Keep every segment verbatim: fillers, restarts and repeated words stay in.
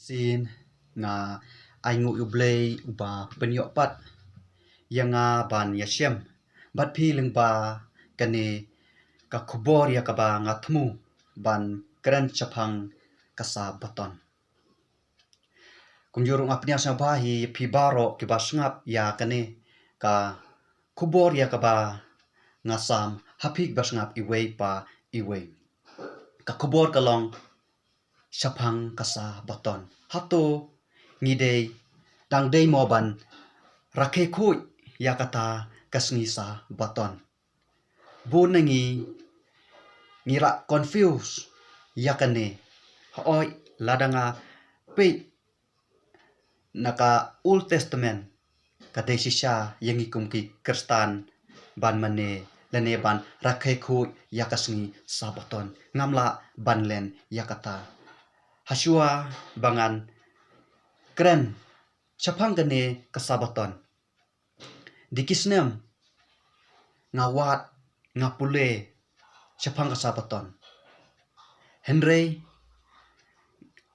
Shisien nga ai nguh ïa U Blei uba pynïoh pat ïa nga ban ïashem bad phi lyngba kane ka khubor ïa kaba nga thmu ban kren shaphang ka Sabaton. Kumjuh ruh nga pynïasoh ba hi phi baroh kiba sngap ïa kane ka khubor ïa kaba nga sam, ha phi kiba sngap iwei pa iwei. Ka khubor ka long shaphang ka Sabaton. Hato ngi dei, dang dei mo ban rakhe khuid ïa kata ka sngi Sabaton? Bun na ngi ngi la confuse ïa kane. Hooid, lada nga peit na ka Old Testament, ka dei shisha ïa ngi kum ki Khristan ban mane lane ban rakhe khuid ïa ka sngi Sabaton. Ngam lah ban len ïa kata. Hashwa ba ngan kren shaphang kane ka Sabaton, dei ki snem nga wad, nga pule shaphang ka Sabaton. Hynrei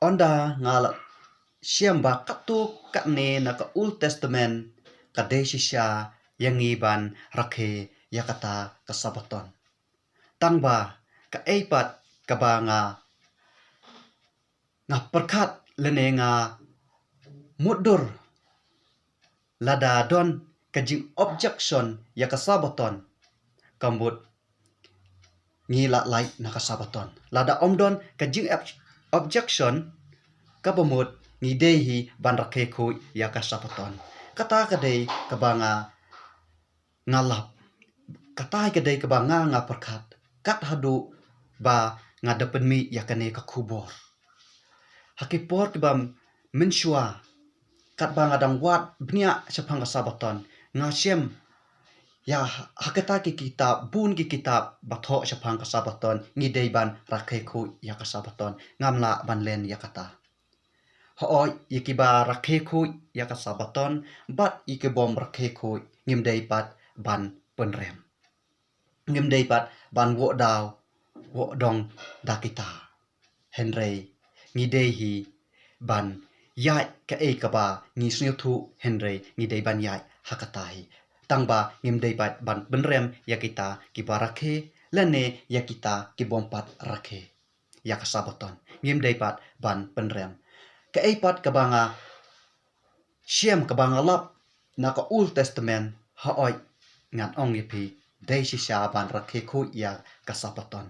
ynda nga la shem ba katto katne na ka Old Testament ka dei shisha ïa ngi ban rakhe ïa kata ka Sabaton. Tang ba kaei pat kaba nga nga pyrkhat lane nga mutdur, lada don ka jing objection ïa ka Sabaton, ka mut ngi la lait na ka Sabaton. Lada ym don ka jing ob-, objection, kaba mut ngi dei hi ban rakhe khuid ïa ka Sabaton. Kata ka dei kaba nga nga lap. Katai ka dei kaba nga nga pyrkhat kat haduh ba nga da pynmih ïa kane ka khubor. Ha ki por kiba mynshuwa, katba nga dang wad bniah shaphang ka Sabaton, nga shem ïa ha kata ki kitab, bun ki kitab ba thoh shaphang ka Sabaton, ngi dei ban rakhe khuid ïa ka Sabaton. Ngam lah ban len ïa kata. Hooid, ïa kiba rakhe khuid ïa ka Sabaton bad ïa ki bym rakhe khuid, ngim dei pat ban pynrem. Ngim dei pat ban woh daw woh dong da kita. Hynrei ngi dei hi ban ïaid kaei kaba ngi sngewthuh, hynrei ngi dei ban ïaid ha kata hi. Tang ba ngim dei pat ban pynrem ïa kita kiba rakhe lane ïa kita ki bym pat rakhe ïa ka Sabaton. Ngim dei pat ban pynrem. Kaei pat kaba nga shem, kaba nga lap na ka Old Testament, hooid, ngan ong ïa phi, dei shisha ban rakhe khuid ïa ka Sabaton.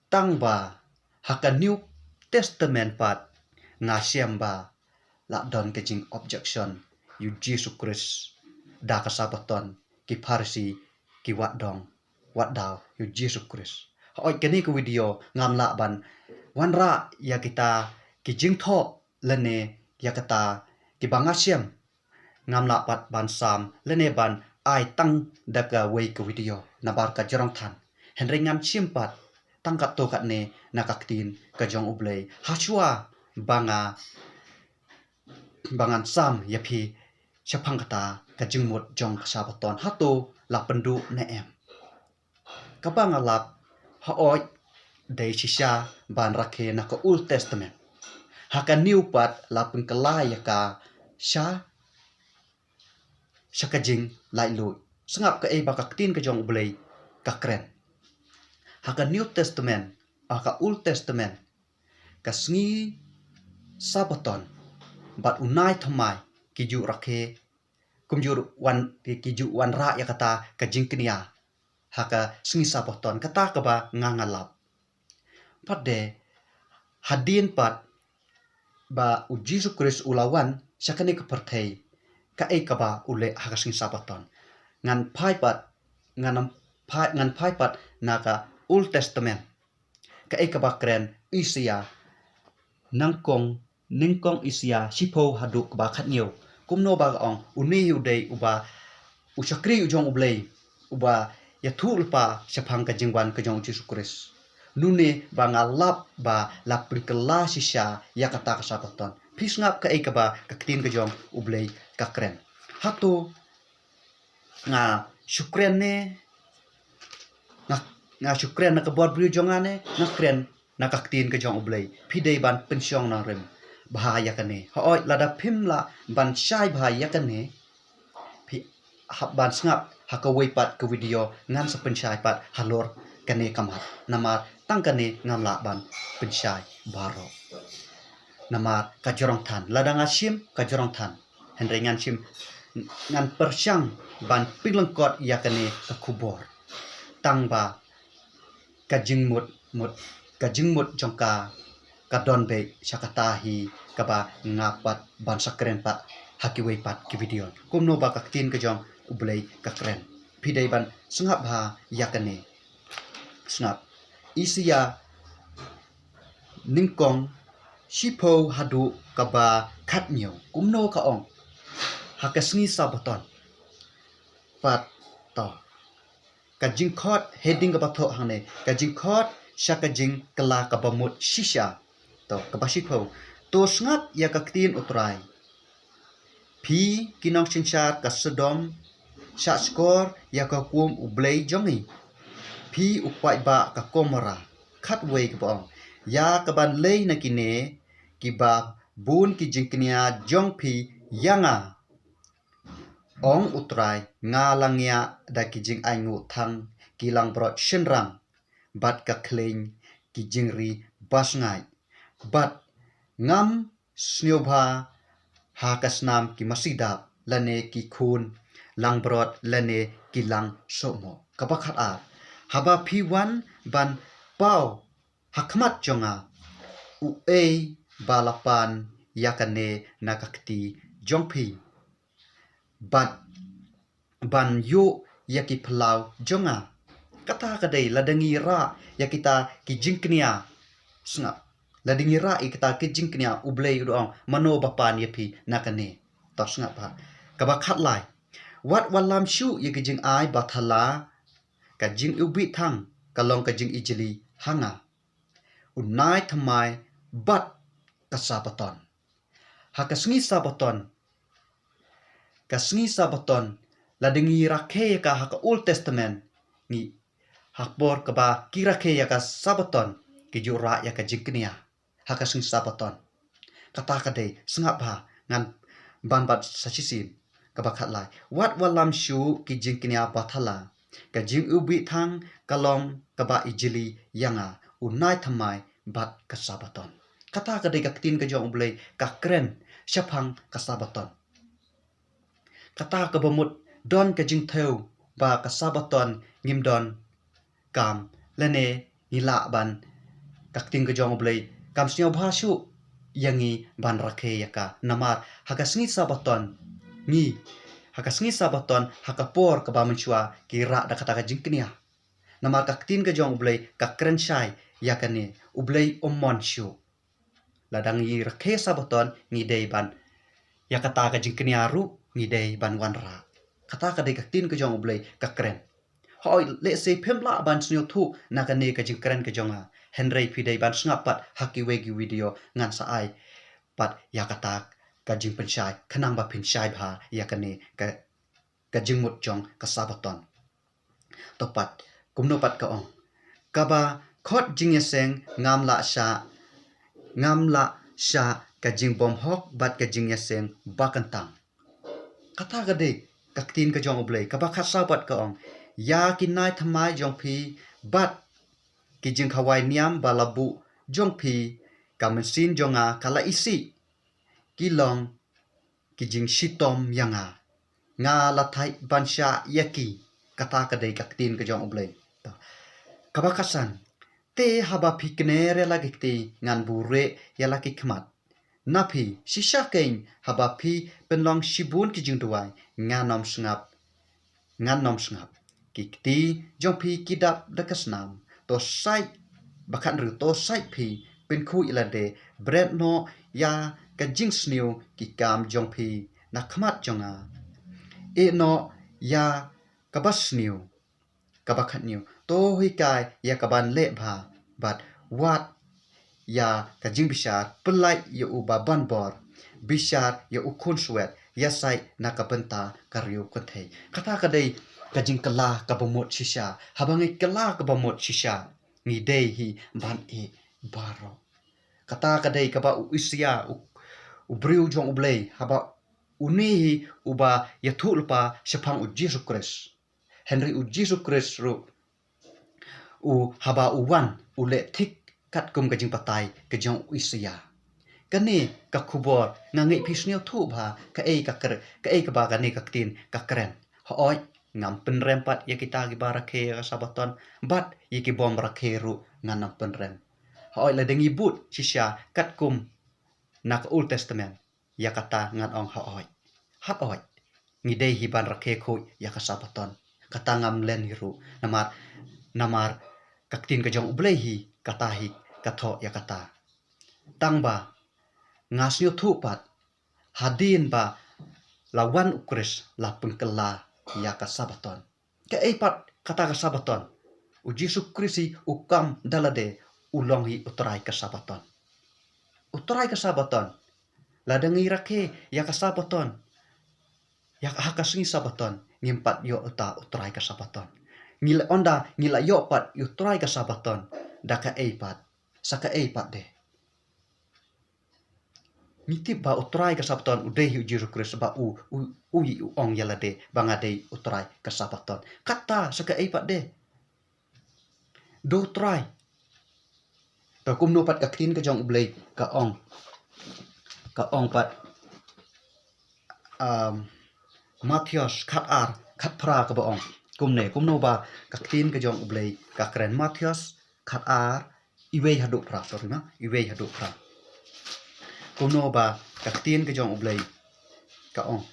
Tang ba ha ka New Testament pat nga shem ba la don ka jing objection ïa u Jisu Khrist da ka Sabaton, ki Pharisi ki wad dong wad daw ïa u Jisu Khrist. Hooid, kane ka video ngam lah ban wanrah ïa kita ki jingthoh lane ïa kata kiba nga shem. Ngam lah pat ban sam lane ban ai tang da kawei ka video nabar ka jrong than. Hynrei ngan shim pat tang katto katne na ka ktien ka jong U Blei, hashwa ba nga ba ngan sam ïa phi shaphang kata ka jingmut jong ka Sabaton, hato la pynduh ne em. Kaba nga lap, hooid, dei shisha ban rakhe na ka Old Testament. Ha ka New pat la pynkylla ïa ka sha sha ka jinglaitluid. Sngap kaei ba ka ktien ka jong U Blei ka kren. Ha ka New Testament, ha ka Old Testament, ka sngi Sabaton bad u nai thymmai ki ju rakhe, kumjuh wan, ki ju wanrah ïa kata ka jingkñia ha ka sngi Sabaton, kata kaba nga nga lap. Pat de hadien pat ba u Jisu Khrist u la wan sha kane ka pyrthei, kaei kaba u leh ha ka sngi Sabaton? Ngan phai pat, ngan phai, ngan phai pat na ka Old Testament. Kaei kaba kren Isaïah, nyngkong, nyngkong Isaïah shiphew haduh kaba khathynñiew. Kumno ba ka ong, une hi u dei uba u shakri u jong U Blei, uba ïathuh lypa shaphang ka jingwan ka jong u Jisu Khrist. Une ba nga lap ba la pynkylla shisha ïa kata ka Sabaton. Phi sngap kaei kaba ka ktien ka jong U Blei ka kren. Hato nga shu kren ne, nga, nga shu kren na ka bor briew jong nga ne nga kren na ka ktien ka jong U Blei? Phi dei ban pynshong nongrim. bha ïa kane. Hooid, lada phim lah ban shai bha ïa kane, phi hap ban sngap ha kawei pat ka video, ngan sa pynshai pat halor kane ka mat. Namar tang kane ngam lah ban pynshai baroh. Namar ka jrong than, lada nga shim ka jrong than. Hynrei ngan shim, ngan pyrshang ban pynlyngkot ïa kane ka khubor. Tang ba ka jingmut, mut, ka jingmut jong ka, ka don beit sha kata hi kaba nga pat ban sa kren pat ha kiwei pat ki video. Kumno ba ka ktien ka jong U Blei ka kren. Phi dei ban sngap bha ïa kane. Sngap. Isaïah nyngkong shiphew haduh kaba khatñiew. Kumno ka ong ha ka sngi Sabbaton. Pat to. Ka jingkhot, heading kaba thoh hangne, ka jingkhot sha ka jingkylla kaba mut shisha. To, kaba shiphew. To sngap ïa ka ktien U Trai. Phi ki nongsynshar ka Sodom, shahshkor ïa ka hukum U Blei jong ngi. Phi u paidbah ka Gomorrah. Khatwei kaba ong. Ïa kaban leh na kine kiba bun ki jingkñia jong phi ïa nga, ong U Trai, nga la ngiah da ki jingainguh thang, ki langbrot shynrang, bad ka khleiñ ki jingri basngaid. Bad ngam sngewbha ha ka snam ki masi dap, lane ki khun langbrot, lane ki lang sohmoh. Kaba khatar. Haba phi wan ban paw ha khmat jong nga, uei ba la pan ïa kane na ka kti jong phi? Bad ban ïoh ïa ki phyllaw jong nga. Kata ka dei lada ngi rah ïa kita ki jingkñia. Sngap. Lada ngi rah ïa kita ki jingkñia U Blei u da ong mano ba pan ïa phi na kane. To sngap bha. Kaba khatlai. Wat wallam shuh ïa ki jingai bathala, ka jingiwbih thang ka long ka jingijli ha nga. U nai thymmai bad ka Sabbaton. Ha ka sngi Sabbaton. Ka sngi Sabbaton, lada ngi rakhe ïa ka ha ka Old Testament, ngi ha por kaba ki rakhe ïa ka Sabbaton, ki ju rah ïa ka jingkñia ha ka sngi Sabbaton. Kata ka dei, sngap bha, ngan ban bat sa shisien. Kaba khatlai. Wat wallam shuh ki jingkñia bathala. Ka jingiwbih thang ka long kaba ijli ïa nga, u nai thymmai bad ka Sabbaton. Kata ka dei ka ktien ka jong U Blei ka kren shaphang ka Sabbaton. Kata kaba mut don ka jingthew ba ka Sabbaton ngim don kam, lane ngi lah ban, ka ktien ka jong U Blei kam sngewbha shuh ïa ngi ban rakhe ïa ka. Namar ha ka sngi Sabbaton ngi, ha ka sngi Sabbaton, ha ka por kaba mynshuwa ki rah da kata ka jingkñia. Namar ka ktien ka jong U Blei ka kren shai ïa kane, U Blei um mon shuh. Lada ngi rakhe Sabbaton ngi dei ban, ïa kata ka jingkñia ruh ngi dei ban wanrah. Kata ka dei ka ktien ka jong U Blei ka kren. Hooid, lehse phim lah ban sngewthuh na kane ka jingkren ka jong nga. Hynrei phi dei ban sngap pat ha kiwei ki video, ngan sa ai pat ïa kata ka jingpynshai, khnang ba phin shai bha ïa kane ka, ka jingmut jong ka Sabbaton. To pat, kumno pat ka ong. Kaba khot jingïaseng ngam lah shah, ngam lah shah ka jingbymhok bad ka jingïaseng bakyntang. Kata ka dei ka ktien ka jong U Blei, kaba khatsaw pat ka ong. Ïa ki nai thymmai jong phi bad ki jingkhawai niam ba la buh jong phi, ka mynsiem jong nga ka la isih. Ki long ki jingshitom ïa nga. Nga la thait ban shah ïa ki. Kata ka dei ka ktien ka jong U Blei. Kaba khatsan. Te haba phi kner ïa la ki kti, ngan buhrieh ïa la ki khmat. Na phi, shisha kein, haba phi pynlong shibun ki jingduwai, ngan ym sngap. Ngan ym sngap. Ki kti jong phi ki dap da ka snam. To sait, ba khathynriew, to sait phi, pynkhuid ïa lade, bret noh ïa ka jingsniew ki kam jong phi na khmat jong nga. Ïeh noh ïa kaba sniew. Kaba khatñiew. To hikai ïa kaban leh bha, bad wad ïa ka jingbishar, pyllait ïa u ba banbor, bishar ïa u khunswet, ïasaid na ka bynta ka riew kynthei. Kata ka dei ka jingkylla kaba mut shisha. Haba ngi kylla kaba mut shisha, ngi dei hi ban ïeh baroh. Kata ka dei kaba u Isaïah u, u briew jong U Blei, haba une hi uba ïathuhlypa shaphang U Jisu Khrist. Hynrei U Jisu Khrist ruh, u haba u wan, u leh thik katkum ka jingbatai ka jong u Isaïah. Kane ka khubor nga ngeit phi sngewthuh bha kaei ka kr-, kaei kaba kane ka ktien ka kren. Hooid, ngam pynrem pat ïa kita kiba rakhe ïa ka Sabbaton, bad ïa ki bym rakhe ruh ngan ym pynrem. Hooid, lada ngi bud shisha katkum na ka Old Testament, ïa kata ngan ong hooid. Hooid. Ngi dei hi ban rakhe khuid ïa ka Sabbaton. Kata ngam len hi ruh. Namar, namar ka ktien ka jong U Blei hi, kata hi ka thoh ïa kata. Tang ba nga sngewthuh pat, hadien ba la wan U Khrist, la pynkylla ïa ka Sabbaton. Kaei pat kata ka Sabbaton? U Jisu Khrist hi u kam da lade, u long hi U Trai ka Sabbaton. U Trai ka Sabbaton. Lada ngi rakhe ïa ka Sabbaton, ïa ka, ha ka sngi Sabbaton, ngim pat ïoh uta U Trai ka Sabbaton. Ngi la, ynda ngi la ïoh pat ïa U Trai ka Sabbaton, da kaei pat, sa kaei pat de? Ngi tip ba U Trai ka Sabbaton u dei hi U Jisu Khrist, ba u, u, u, u ong ïa lade ba nga dei U Trai ka Sabbaton. Kata sa kaei pat de? Da U Trai. To kumno pat ka ktien ka jong U Blei ka ong. Ka ong pat, um, Mathaios khat ar, khat phra kaba ong. Kumne, kumno ba ka ktien ka jong U Blei ka kren. Mathaios khat ar, iwei haduh phra, sorry ma, iwei haduh phra. Kumno ba ka ktien ka jong U Blei ka ong.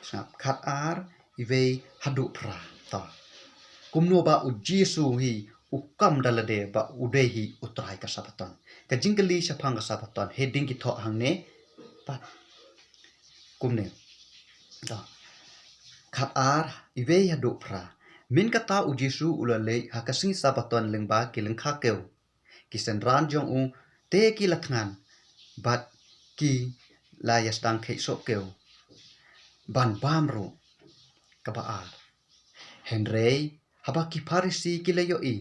Sngap, khat ar, iwei haduh phra. To. Kumno ba U Jisu hi u kam da lade ba u dei hi U Trai ka Sabbaton. Ka jingkylli shaphang ka Sabbaton, heading ki thoh hangne pat. Kumne. To. Khat ar, iwei haduh phra. Mynta U Jisu u la leit ha ka sngi Sabbaton lyngba ki lyngkha kew. Ki synran jong u te ki la thngan, bad ki la ïasdang kheisoh kew ban bam ruh. Kaba ar. Hynrei haba ki Pharisi ki la ïohi,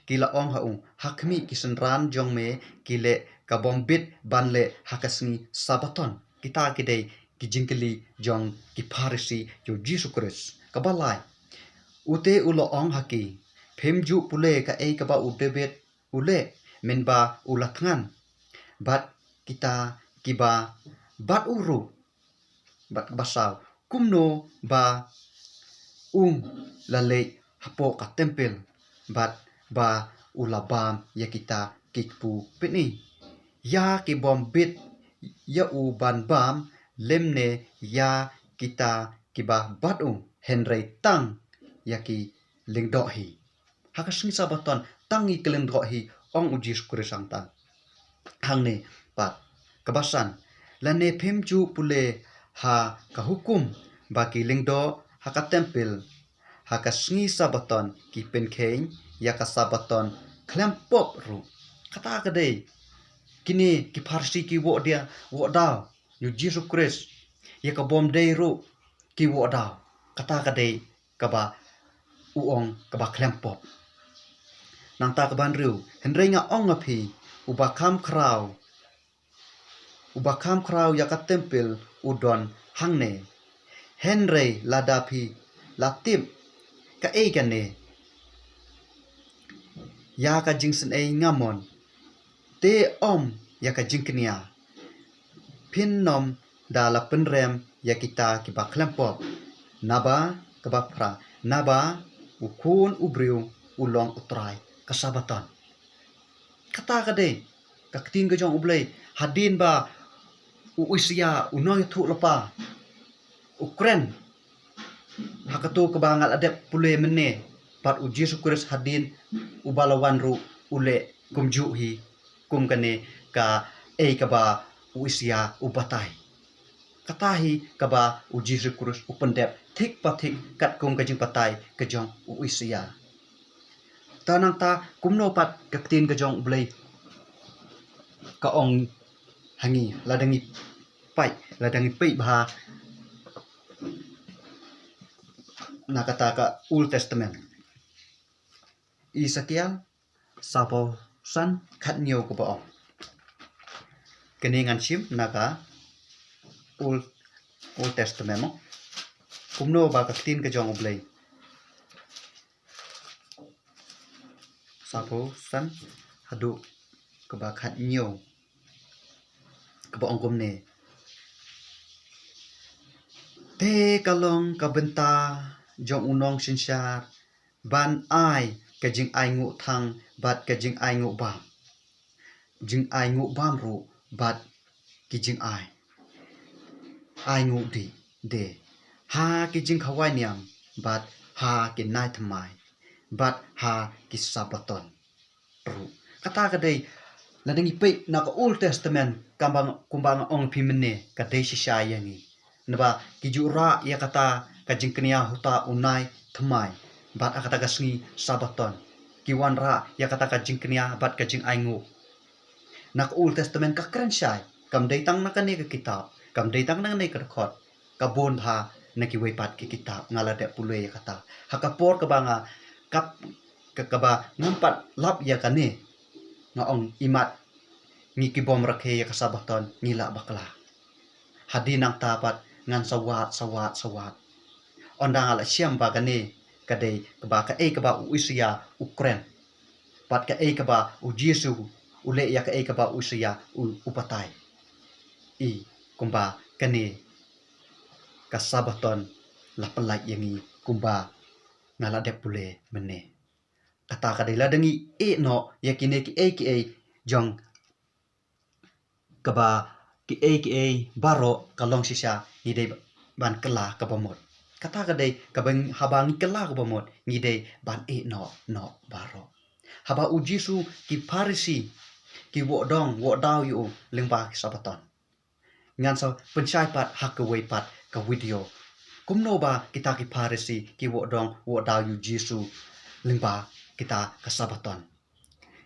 ki la ong ha u, ha khmih, ki synran jong me ki leh ka bym bit ban leh ha ka sngi Sabbaton. Kita ki dei ki jingkylli jong ki Pharisi ïa U Jisu Khrist. Kaba lai. U te u la ong ha ki, phim ju pule kaei kaba u David u leh mynba u la thngan, bad kita kiba bad u ruh. Bad kaba saw, kumno ba u la leit hapoh ka templ, bad ba u la bam ïa kita ki kpu pyni. Ïa ki bym bit ïa u ban bam, lymne ïa kita kiba bad u, hynrei tang ïa ki lyngdoh hi. Ha ka sngi Sabbaton, tang ïa ki lyngdoh hi, ong U Jisu Khrist hangta. Hangne pat, kaba san, lane phim ju pule ha ka hukum ba ki lyngdoh ha ka templ ha ka sngi Sabbaton ki pynkheiñ ïa ka Sabbaton khlem pop ruh. Kata ka dei, kine ki Pharisi ki woh dia, woh daw ïa U Jisu Khrist, ïa ka bym dei ruh ki woh daw. Kata ka dei kaba u ong kaba khlem pop. Nangta kaba hynriew, hynrei nga ong ha phi, uba kham khraw, uba kham khraw ïa ka templ u don hangne. Hynrei lada phi la tip kaei kane, ïa ka jingsnei nga mon, te ym ïa ka jingkñia, phin ym da la pynrem ïa kita kiba khlem pop. Naba, kaba phra, naba u Khun u briew u long U Trai ka Sabbaton. Kata ka dei ka ktien ka jong U Blei, hadien ba u Isaïah u nongïathuhlypa u kren ha kato kaba nga la dep pule mynne, bad U Jisu Khrist hadien uba la wan ruh u leh kumjuh hi, kum kane kaei kaba u Isaïah u batai. Kata hi kaba U Jisu Khrist u pyndep thik pa thik katkum ka jingbatai ka jong u Isaïah. Ta nangta kumno pat ka ktien ka jong U Blei ka ong ha ngi, lada ngi peit, lada ngi peit bha na kata ka Old Testament. Esekiel saphew san, khathynñiew kaba ong. Kane ngan shim na ka Old, Old Testament mo. Kumno ba ka ktien ka jong U Blei. Saphew san haduh kaba khathynñiew. Kaba ong kumne. Te ka long ka bynta jong u nongsynshar ban ai ka jingainguh thang bad ka jingainguh bam. Jingainguh bam ruh bad ki jingai. Ainguh dih de. Ha ki jingkhawai niam bad ha ki nai thymmai bad ha ki Sabbaton ruh. Kata ka dei, lada ngi peit na ka Old Testament, kumba, kumba nga ong phi mynne, ka dei shisha ïa ngi. Naba ki ju rah ïa kata ka jingkñia ha uta u nai thymmai bad ha kata ka sngi Sabbaton. Ki wanrah ïa kata ka jingkñia bad ka jingainguh. Na ka Old Testament ka kren shai, kam dei tang na kane ka kitab, kam dei tang na kane ka dkhot, ka bun bha na kiwei pat ki kitab, nga la dep pule ïa kata. Ha ka por kaba nga kap, ka, kaba ngam pat lap ïa kane, nga ong imat ngi ki bym rakhe ïa ka Sabbaton ngi la bakla. Hadien nangta pat ngan sa wad, sa wad, sa wad. Ynda nga la shem ba kane ka dei kaba, kaei kaba u Isaïah u kren. Bad kaei kaba u Jisu u leh ïa kaei kaba u Isaïah u, u batai. I, kumba kane ka Sabbaton la pyllait ïa ngi kumba nga la dep pule mynne. Kata ka dei lada ngi ïeh noh ïa kine kiei kiei jong kaba kiei kiei baroh ka long shisha, ngi dei ban kylla kaba mut. Kata ka dei kaba ng-, haba ngi kylla kaba mut, ngi dei ban ïeh noh, noh baroh. Haba u Jisu ki Pharisi ki wad dong, wad daw ïa u lyngba ki Sabbaton. Ngan sa pynshai pat ha kawei pat ka video. Kumno ba kita ki Pharisi ki wad dong, wad daw ïa u Jisu lyngba kita ka Sabbaton.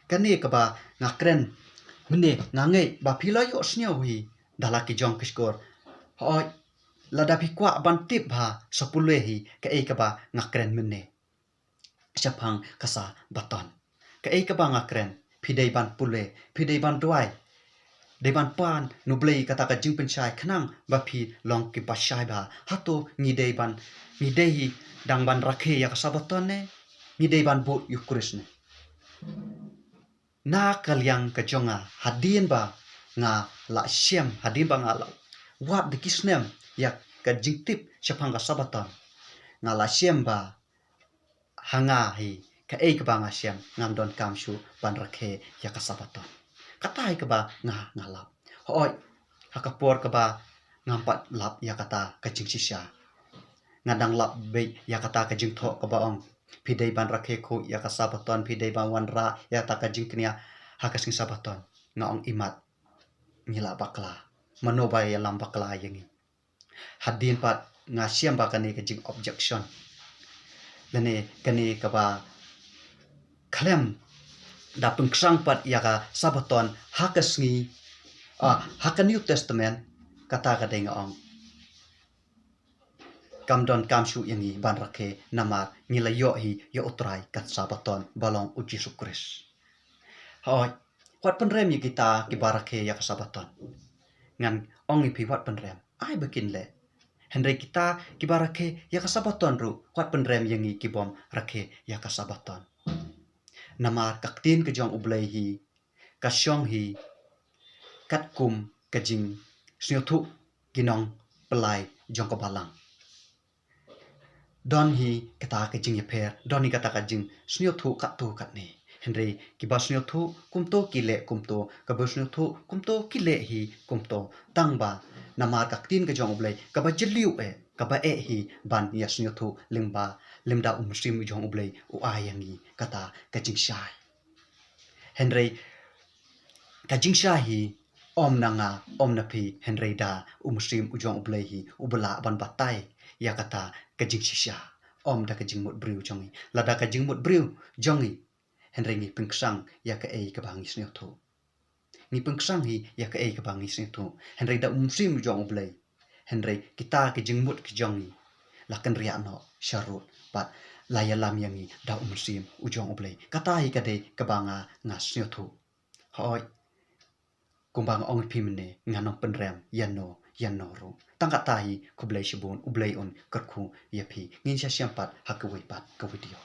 Kane kaba nga kren mynne nga ngeit ba phi la ïohsngew hi da la ki jong ki shkor. Hooid, lada phi kwah ban tip bha sa pule hi kaei kaba nga kren mynne shaphang ka Sabbaton. Kaei kaba nga kren, phi dei ban pule, phi dei ban duwai, dei ban pan na U Blei kata ka jingpynshai khnang ba phi long kiba shai bha. Hato ngi dei ban, ngi dei hi dang ban rakhe ïa ka Sabbaton ne ngi dei ban bud ïa u Khrist ne? Na ka liang ka jong nga, hadien ba nga la shem, hadien ba nga la wad da ki snem ïa ka jingtip shaphang ka Sabbaton, nga la shem ba ha nga hi, kaei kaba nga shem, ngam donkam shuh ban rakhe ïa ka Sabbaton. Kata hi kaba nga, nga lap. Hooid, ha ka por kaba ngam pat lap ïa kata ka jingshisha, nga dang lap beit ïa kata ka jingthoh kaba ong, phi dei ban rakhe khuid ïa ka Sabbaton, phi dei ban wanrah ïa kata ka jingkñia ha ka sngi Sabbaton. Nga ong imat, ngi la bakla. Mano ba ïalam bakla ïa ngi? Hadien pat nga shem ba kane ka jing objection, lane kane kaba khlem da pynkhrang pat ïa ka Sabbaton ha ka sngi, ah, ha ka New Testament, kata ka dei nga ong, kam donkam shuh ïa ngi ban rakhe namar ngi la ïoh hi ïa U Trai ka Sabbaton ba long u Jisu Khrist. Hooid, wat pynrem ïa kita kiba rakhe ïa ka Sabbaton. Ngan ong ïa phi wat pynrem, ai ba kin leh. Hynrei kita kiba rakhe ïa ka Sabbaton ruh wat pynrem ïa ngi ki bym rakhe ïa ka Sabbaton. Namar ka ktien ka jong U Blei hi ka shong hi katkum ka jingsngewthuh ki nongpynlait jong ka Balang. Don hi kata ka jingïapher, don hi kata ka jingsngewthuh katto katne. Hynrei kiba sngewthuh kumto ki leh kumto, kaba sngewthuh kumto ki leh hi kumto. Tang ba namar ka ktien ka jong U Blei kaba jylliew eh, kaba eh hi ban ïa sngewthuh lyngba, lymda U Mynsiem u jong U Blei u ai ïa ngi kata ka jingshai. Hynrei ka jingshai hi ym na nga, ym na phi, hynrei da U Mynsiem u jong U Blei hi uba lah ban batai ïa kata ka jingshisha. Ym da ka jingmut briew jong ngi. Lada ka jingmut briew jong ngi, hynrei ngi pynkhrang ïa kaei kaba ngi sngewthuh. Ngi pynkhrang hi ïa kaei kaba ngi sngewthuh, hynrei da U Mynsiem u jong U Blei. Hynrei kita ki jingmut ki jong ngi la kynriah noh sharud bad la ïalam ïa ngi da U Mynsiem u jong U Blei. Kata hi ka dei kaba nga, nga sngewthuh. Hooid, Kumba nga ong ïa phi mynne, ngan ym pynrem ïano ïano ruh. Tang katta hi, khublei shibun, U Blei un kyrkhu ïa phi. Ngin sa ïashem pat ha kawei pat ka video.